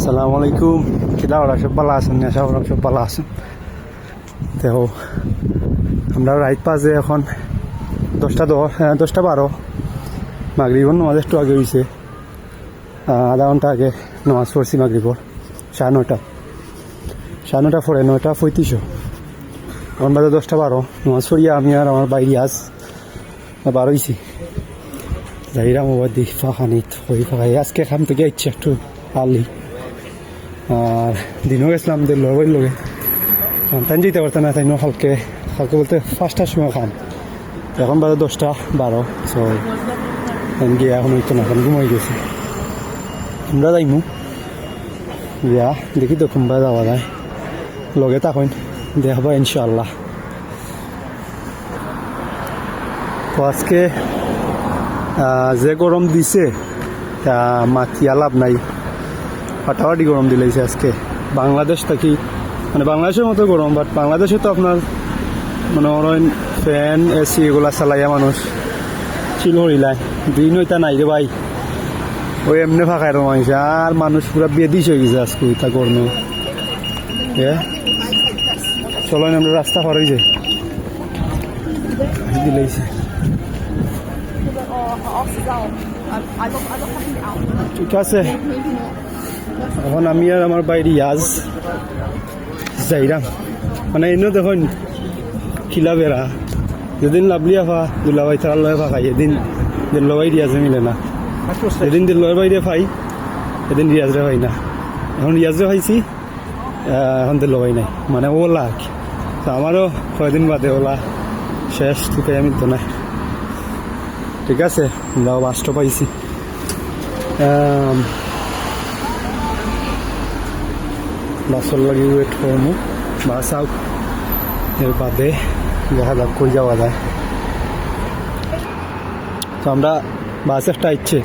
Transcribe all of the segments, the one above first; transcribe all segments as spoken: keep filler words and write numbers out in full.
আসসালামু আলাইকুম। কিতা অরা, সব ভালা আছইন নি? আশা করলাম সব ভালা আছইন। দেখো, আমরা রাইত বাজে এখন দশটা দশ, হ্যাঁ, দশটা বারো। মাগরিবর নামাজ একটু আগে অইছে, আহ, আধা ঘন্টা আগে নামাজ পড়ছি মাগরিবর, সাড়ে নয়টা, সাড়ে নয়টা পরে নয়টা পঁয়ত্রিশও। এখন বাজে দশটা বারো। নামাজ পড়িয়া আমি আর আমার ভাই রিয়াজ বার অইছি। যাইরাম ওবাদি ফাঁকানিত, ওই ফাঁকাই। আজকে কাম থাকি আইছি একটু early। আর দিনও গেছিলাম দিল্লর ভাইর লগে। কাম তাইন যাইতা পারতা না, তাইন কালকে, কালকে বলতে পাঁচটার সময় কাম। এখন বাজে দশটা বারো। So, তাইন গিয়া এখন অইতো না, এখন ঘুমাই গেছি। আমরা যাইমু। ইয়া, দেখি তো কুনবায় যাওয়া যায়। লগে থাকইন, দেখবা ইনশাআল্লাহ। তো আজকে, আহ, যে গরম দিছে, তা মাতিয়া লাভ নাই, ফাটাফাটি গরম দিলাইছে আজকে। বাংলাদেশ থাকি, মানে, বাংলাদেশর মতো গরম, but বাংলাদেশে তো আপনার মনে করেন fan, AC এগুলা চালাইয়া মানুষ chill করিলায়। দিন অইতা নাই রে ভাই, ওই এমনে ফাঁকায় রোমাইছে, আর মানুষ পুরা বেদিশ অই গেছে আজকে ইতা গরমে। এ? চলো, আমরা রাস্তা পার অই যাই। দিলাইছে। ঠিক আছে, এখন আমি আর আমার ভাই রিয়াজ যাইরাম। মানে, এনে দেখইন, খিলা বেড়া। যেদিন লাভলি আফা, দুলাভাই তারার লগে ফাঁকাই, এদিন দিল্লর ভাই রিয়াজে মিলে না। যেদিন দিল্লর ভাইরে পাই, এদিন রিয়াজরে পাই না। এখন রিয়াজরে পাইছি, আহ, এখন দিল্লর ভাই নাই। মানে, ওলা আর কি। তো আমারও কয়দিন বাদে ওলা শেষ, তুই পাইয়া মিলতো না। ঠিক আছে, আমরাও বাসটা পাইছি। আম, বাসর লাগি wait করমু, বাস আউক, এর বাদে দেখা যাক কই যাওয়া যায়। তো আমরা বাস একটা আইছে,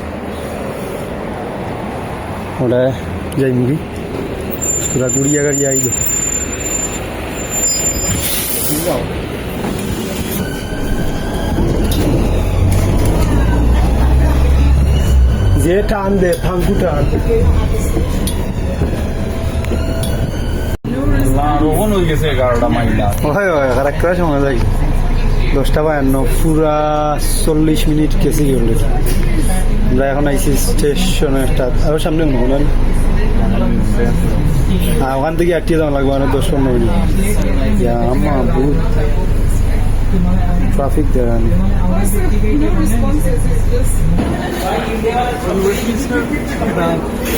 ওটা যাইমুগি, পুরা ঘুরিয়া গাড়িয়া আইব। যে টান দে, ফাঙ্কু টান। না, তখন হয়ে গেছে এগারোটা মাইল না। হয়, হয়, আর একটা সময় যাই। দশটা বায়ান্ন, পুরা চল্লিশ মিনিট গেছে কি হলো? আমরা এখন আইছি স্টেশনে একটা, আরো সামনে মনে হয়। হ্যাঁ, ওখান থেকে আটকে যাওয়া লাগবে, মানে, দশ পনেরো মিনিট। ইয়া, আম্মা, বহুত ট্রাফিক দেখান।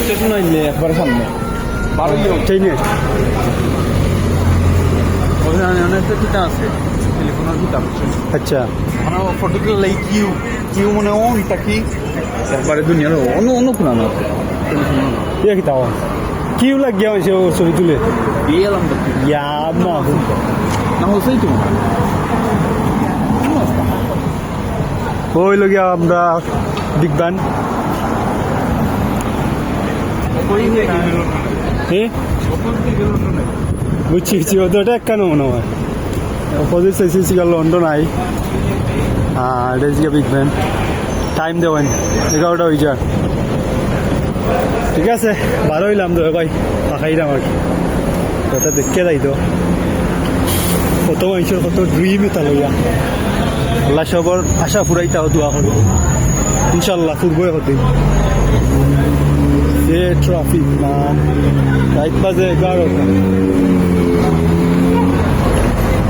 স্টেশন আইলে একবার সামনে। বারোই হোক। ট্রেনে? ওখানে অনেকটা কিতা আছে, টেলিফোনের কিতা আছে। আচ্ছা। মানে, particularly কিউ, কিউ মানে অন থাকি একবারে দুনিয়ার অন্য, অন্য কোনো না। ইয়ে কিতা অন? কিউ লাগিয়া অইছে ও ছবি তুলে? ইয়ে এলাম তো। ইয়া, আম্মা। না, হচ্ছেই তো। ওই লগিয়া আমরা বিগ ব্যান। হ্যাঁ? বুঝছি, বুঝছি, ও তো এটা একখানো মনে হয়। অপোজিট সাইড হচ্ছে গিয়া লন্ডন আই, আর এটা হচ্ছে গিয়া বিগ ব্যান। টাইম দেওয়েন, এগারোটা হয়ে যায়। ঠিক আছে, বার হইলাম তো ভাই, ফাঁকাইলাম আর কি। কথা দেখে যাই তো, কত মানুষের কত ড্রিম এটা লইয়া। আল্লাহ সবর আশা ফুরাইতা দোয়া করি, ইনশাল্লাহ ফুরবো হতে। যে ট্রাফিক না, রাইত বাজে এগারোটা।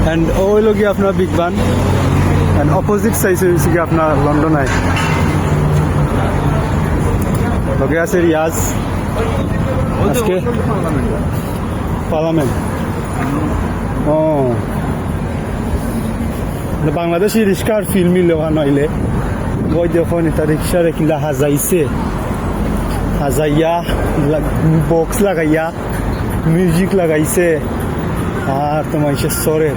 অ্যান্ড ও হইল গিয়া আপনার Big Ben, and opposite side হইছে গিয়া আপনার লন্ডন আই। লগে আছে রিয়াজ। আজকে পার্লামেন্ট। ও, বাংলাদেশি রিক্সার ফিল মিলে ওখানে হইলে। ওই দেখো, এটা রিক্সারে কিলা হাজাইছে, হাজাইয়া বক্স লাগাইয়া মিউজিক লাগাইছে, আর তোমার সে সরে।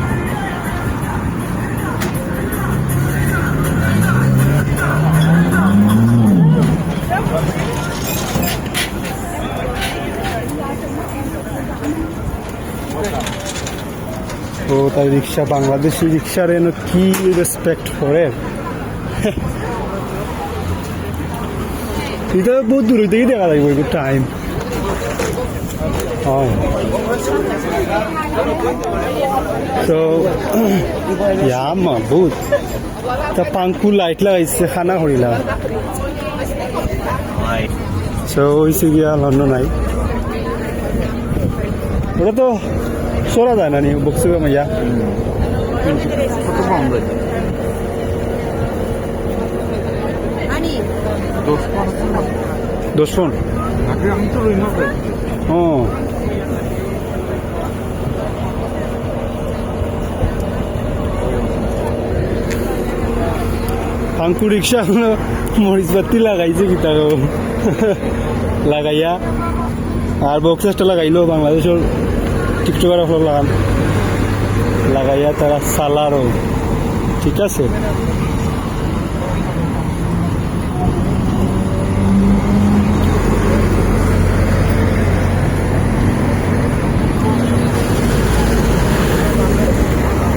ও তাই রিক্সা, বাংলাদেশি রিক্সার এনে কি রেসপেক্ট করে। এটা বহুত দূর হইতেই দেখা যাইব একটু টাইম। হয়। So, ইয়া মাবুদ। তা পাঙ্কু light লাগাইছে, খানা করিলা। So, অইছে গিয়া লন্ডন আই। ওটা তো সরা যায় না নি, বক্সে মাইয়া। কত কম যায়? দশ পনেরো। দশ পনেরো? আগে আমি তো রুই মাছ খাইছি। ও। পাঙ্কু রিক্সা অগুলো মরিচ বাতি লাগাইছে কিতা গো? লাগাইয়া আর বক্স একটা লাগাইলো বাংলাদেশর টিকটকার অকল লাগান। লাগাইয়া তারা সালারও, ঠিক আছে?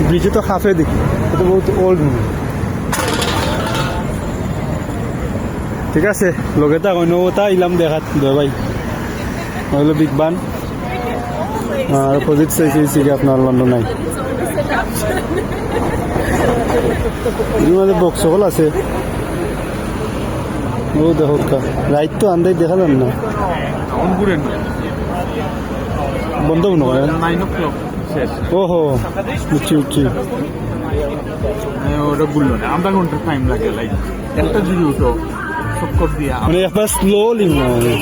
ব্রিজে তো হাফে দেখি, এটা বহুত ওল্ড মনে হয়। ঠিক আছে, লগে তা অন্য ওটা ইলাম দেখাত দে ভাই। হইলো বিগ বান। আর অপোজিট সাইডে হইছে কি আপনার লন্ডন আই। এর মাঝে বক্স হল আছে। ও দেখো কা, রাইত তো আন্দাজ দেখা যার না। বন্ধ মনে হয়। নাইন ও ক্লক শেষ। ওহো, বুঝছি, বুঝছি। হ্যাঁ, ওটা বললো না, আধা ঘন্টা টাইম লাগে, লাইক, একটা যদি উঠো, চক্কর দিয়া, মানে, একবার স্লোলি মনে হয়।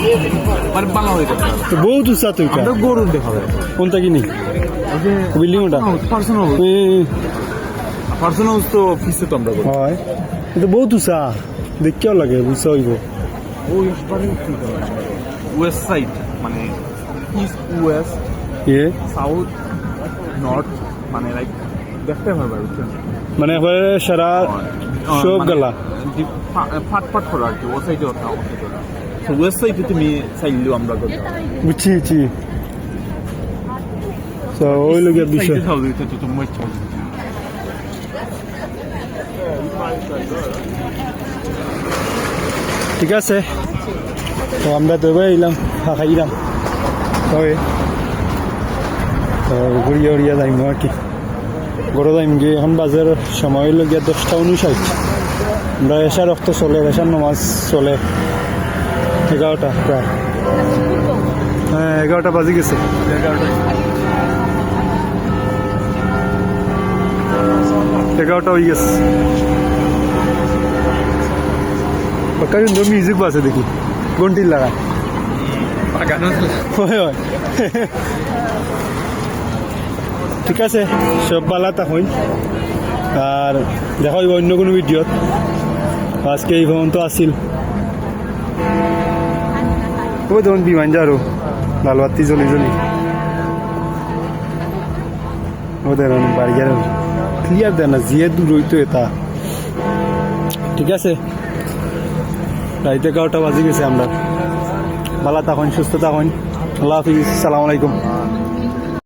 মানে, ভালো হয়ে যাবে। তো বহুত উঁচা তো এটা। আমরা গরুর দেখা যায়। কোনটা কিনি? ওই যে বিল্ডিং ওটা? Personal house. এই, এই, এই। পার্সোনাল হাউস তো অফিসে তো আমরা করি। হয়। এটা বহুত উঁচা। দেখিয়াও লাগে, উঁচা হইব। ওই একবারে উঁচু তো। ওয়েস্ট সাইড, মানে, ইস্ট, ওয়েস্ট, ইয়ে। সাউথ, নর্থ, মানে, লাইক, দেখতে পারবে, বুঝছেন? মানে, একবারে সারা আহ, সব মানে, গেলা। যে ফা-, ফাট ফাট করা আর কি, ও সাইডে ওটা, ও সাইডে ওটা। তো ওয়েস্ট সাইডে তুমি চাইলেও আমরা করতে পারি। বুঝছি, বুঝছি। তো ওই লোকের বিষয়। সাইডে চাও, এটা তো তোমার ইচ্ছা। ঠিক আছে, তো আমরা তো এবার এলাম, ফাঁকা এলাম। তবে তো ঘুরিয়া উড়িয়া যাইমু আর কি। ঘরে যাইমু গিয়া, এখন বাজার সময় হইল গিয়া দশটা উনষাট। আমরা এশার রক্ত চলে, এশার নমাজ চলে এগারোটা প্রায়। হ্যাঁ, এগারোটা বাজি গেছে। এগারোটা হয়ে গেছে। পাক্কা সুন্দর মিউজিক বাজে দেখি, ঘন্টির লাগা। হয়, হয়। ঠিক আছে, সব ভালা থাকইন, আর দেখা হইব অন্য কোনো ভিডিওত। আজকে এই পর্যন্ত আসিল। ওই দেখুন বিমান যারো লাল বাতি জ্বলি জ্বলি। ও দেখুন বাড়ি গেল, ক্লিয়ার দেয় না, যে দূর হইতো এটা। ঠিক আছে, রাইত এগারোটা বাজি গেছে আমরা। ভালা থাকইন, সুস্থ থাকইন। আল্লাহ হাফিজ, সালাম আলাইকুম।